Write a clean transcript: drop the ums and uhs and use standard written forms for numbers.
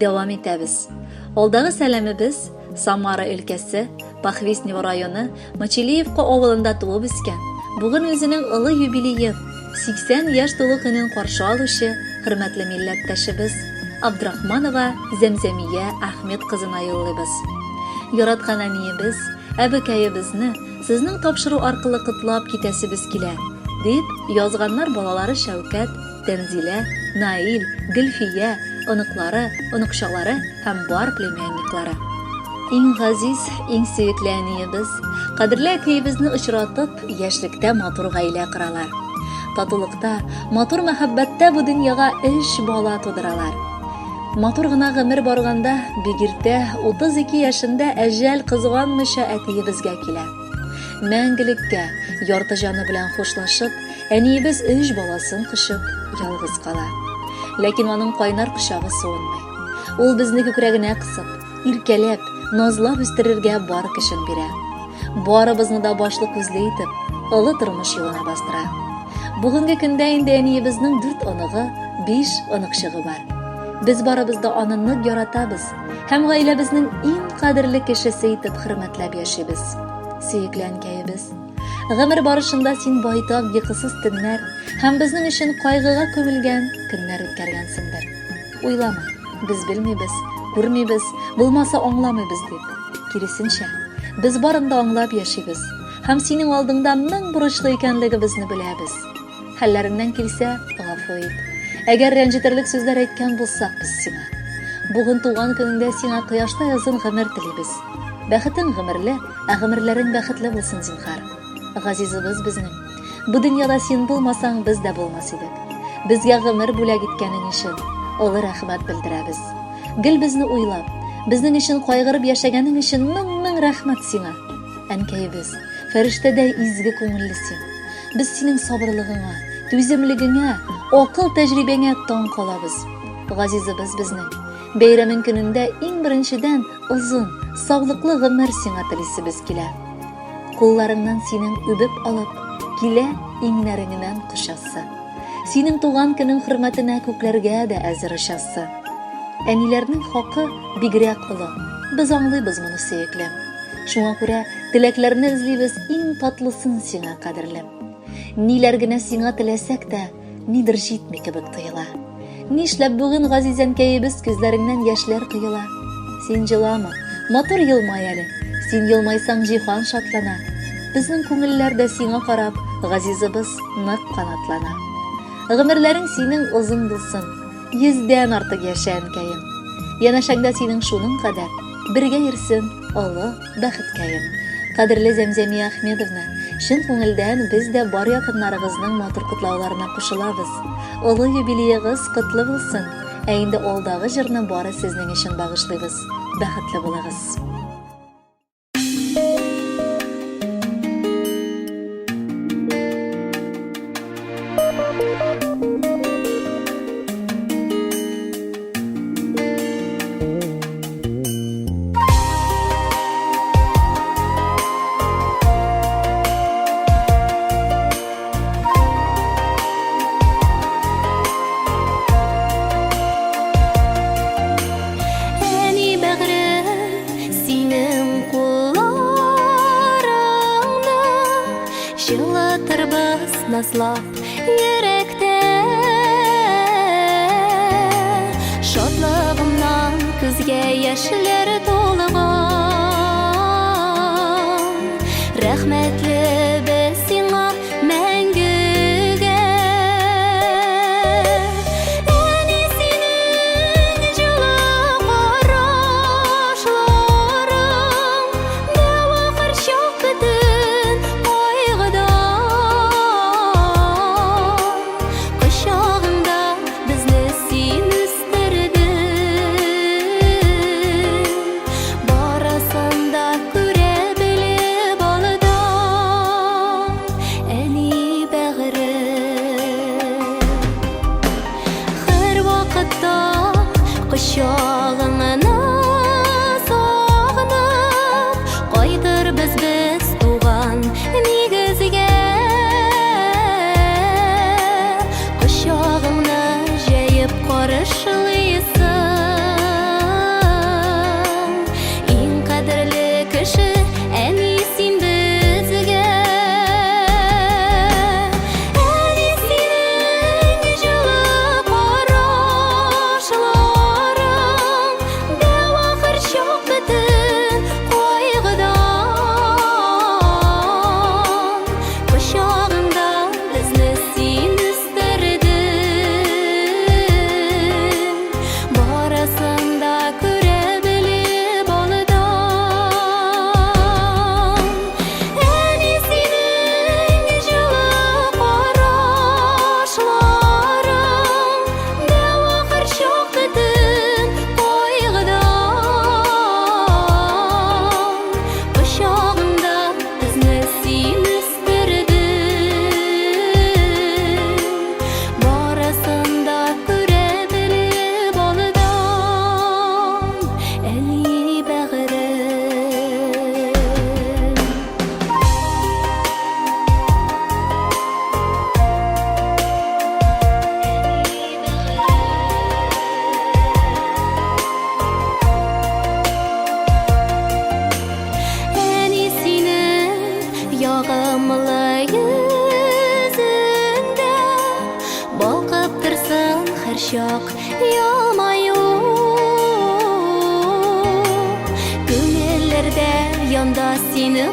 дәвам итәбез. Алдагы сәламебез Самара өлкәсе, Похвистнево районы, Мочелеевка авылында туып үскән, бүген үзенең олы юбилеен, 80 яшь тулу көнен каршы алучы хөрмәтле милләттәшебез Абдрахманова Зәмзәмия Әхмет кызына юллыйбыз. Яраткан әниебез, әбекәебезне сезнең тапшыру аркылы котлап китәсебез килә, дип язганнар балалары Шәүкәт, Тәнзилә, Наил, Гөлфия, оныклары, оныкчалары һәм бар племянниклары. Иң газиз, иң сөекле әниебез, кадерле әтиебезне очратып, яшьлектә матур гаилә коралар. Татулыкта, матур мәхәббәттә бу дөньяга өч бала тудыралар. Матур гына гомер барганда, бик иртә, 32 яшендә әҗәл кызганмыйча әтиебезгә килә. Мәңгелеккә, ярты җаны белән хушлашып, әниебез өч баласын кочып, ялгыз кала. Ләкин аның кайнар кочагы суынмый. Ул безне күкрәгенә кысып, иркәләп, назлап үстерергә бар көчен бирә. Барыбызны да башлы күзле итеп, олы тормыш юлына бастыра. Бүгенге көндә инде әниебезнең дүрт оныгы, биш оныкчыгы бар. Без барыбыз да аны нык яратабыз һәм гаиләбезнең иң кадерле кешесе итеп хөрмәтләп яшибез. Сөекле әнкәебез, гомер барышында син байтак йокысыз төннәр һәм безнең өчен кайгыга күмелгән көннәр үткәргәнсеңдер. Уйлама, без белмибез, күрмибез, булмаса аңламыйбыз дип. Киресенчә, без барын да аңлап яшибез һәм синең алдыңда мең бурычлы икәнлегебезне беләбез. Хәлләреңнән килсә, гафу ит. Әгәр рәнҗетерлек сүзләр әйткән булсак без сиңа. Бүген туган көнеңдә сиңа кояштай озын гомер телибез. Бәхетең гомерле, ә гомерләрең бәхетле булсын, зинһар. Газизыбыз безнең. Бу дөньяда син булмасаң, без дә булмас идек. Безгә гомер бүләк иткәнең өчен олы рәхмәт белдерәбез. Гел безне уйлап, безнең өчен кайгырып яшәгәнең өчен мең-мең рәхмәт сиңа. Әнкәебез, фәрештәдәй изге күңелле син. Без синең сабырлыгыңа, түземлегеңә, акыл тәҗрибәңә таң калабыз. Газизыбыз безнең. Бәйрәмең көнендә иң беренчедән озын, саулыклы гомер сиңа телисебез килә. Кулларыңнан синең үбеп алып, килә иңнәреңнән кочасы. Синең туган көнең хөрмәтенә күкләргә дә әзер очасы. Әниләрнең хакы бигрәк олы. Без аңлыйбыз моны, сөеклем. Шуңа күрә теләкләрне эзлибез иң татлысын сиңа, кадерлем. Ниләр генә сиңа теләсәк тә, нидер җитми кебек тоела. Нишләп бүген газиз әнкәебез күзләреңнән яшьләр коела? Син җылама, матур елмай әле. Син елмайсаң, җиһан шатлана. Безнең күңелләр дә сиңа карап, газизыбыз нык канатлана. Гомерләрең синең озын булсын, Йөздән артык яшә, әнкәем. Янәшәңдә синең шуның кадәр, бергә йөрсен олы бәхеткәем. Кадерле Зәмзәмия Ахмедовна, чын күңелдән без дә бар якыннарыгызның матур котлауларына кушылабыз. Олы юбилеегыз котлы булсын! Ә инде алдагы җырны бары сезнең өчен багышлыйбыз. Бәхетле булыгыз! Әни бәгърем, синең кулларыңны Җылытырбыз назлап йөрәктә. Шатлыгымнан күзгә яшьләр тулган. Рәхмәтле без сиңа мәңгегә. Әни синең җылы карашларың дәва һәрчак бөтен кайгыдан. Кочагыңда безне син үстердең, барысын да күрә белеп алдан, әни бәгырем. Һәрвакытта кочагыңны сагынып, кайтырбыз без туган нигезгә. Кочагыңны җәеп каршылыйсың. елмаю. Күңелләрдә янда сине.